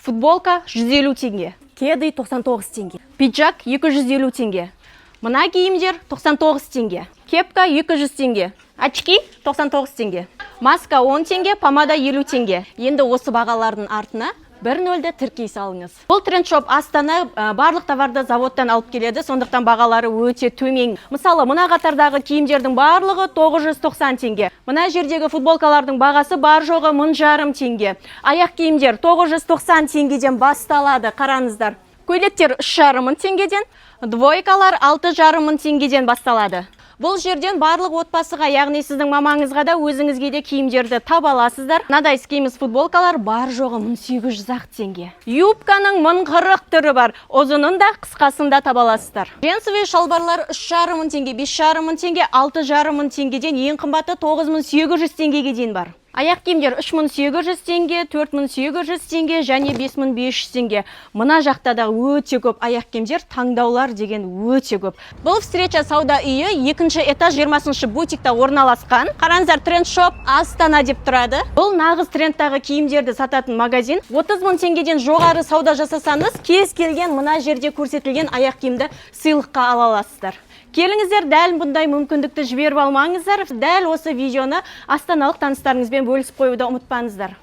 Футболка 150 теңге. Кеды 99 теңге. Пиджак 250 теңге. Мына киімдер 99 теңге. Кепка 200 теңге. Очки 99 теңге. Маска 10 теңге, помада 50 теңге. Енді осы бағалардың артына бір нөлді тіркей салыңыз. Бұл Тренд Шоп Астана барлық товарды заводтан алып келеді, сондықтан бағалары өте төмен. Мысалы, мына қатардағы киімдердің барлығы 990 теңге. Мына жердегі футболкалардың бағасы бар жоғы 1500 теңге. Аяқ киімдер 990 теңгеден басталады, қараңыздар. Көйлектер 3,5 мың теңгеден, двойкалар 6,5 мың теңгеден басталады. Бұл жерден барлық отбасыға, яғни сіздің мамаңызға да, өзіңізге де киімдерді таба аласыздар. Мынадай скиміз футболкалар бар жоғы 1800 ақ теңге. Юбканың 1040 түрі бар. Ұзынын да, қысқасын да таба аласыздар. Джинсовый шалбарлар 3,5 мың теңге, 5,5 мың теңге, 6,5 мың теңгеден, ең қымбаты 9800 теңгеге дейін бар. Аяқ киімдер 3800 теңге, 4800 теңге және 5500 теңге. Мына жақта да өте көп аяқ киімдер, таңдаулар деген өте көп. Бұл Встреча сауда үйі, екінші этаж, 20 бутикта орналасқан. Қараңыздар, Тренд Шоп Астана деп тұрады. Бұл нағыз трендтағы киімдерді сататын магазин. 30 мың теңгеден жоғары сауда жасасаңыз, кез келген мына жерде көрсетілген аяқ киімді сыйлыққа ала аласыздар. Келіңіздер, дәл бұндай мүмкіндікті жіберіп алмаңыздар. Дәл осы видеоны астаналық таныстарыңызбен бөлісіп қоюды ұмытпаңыздар.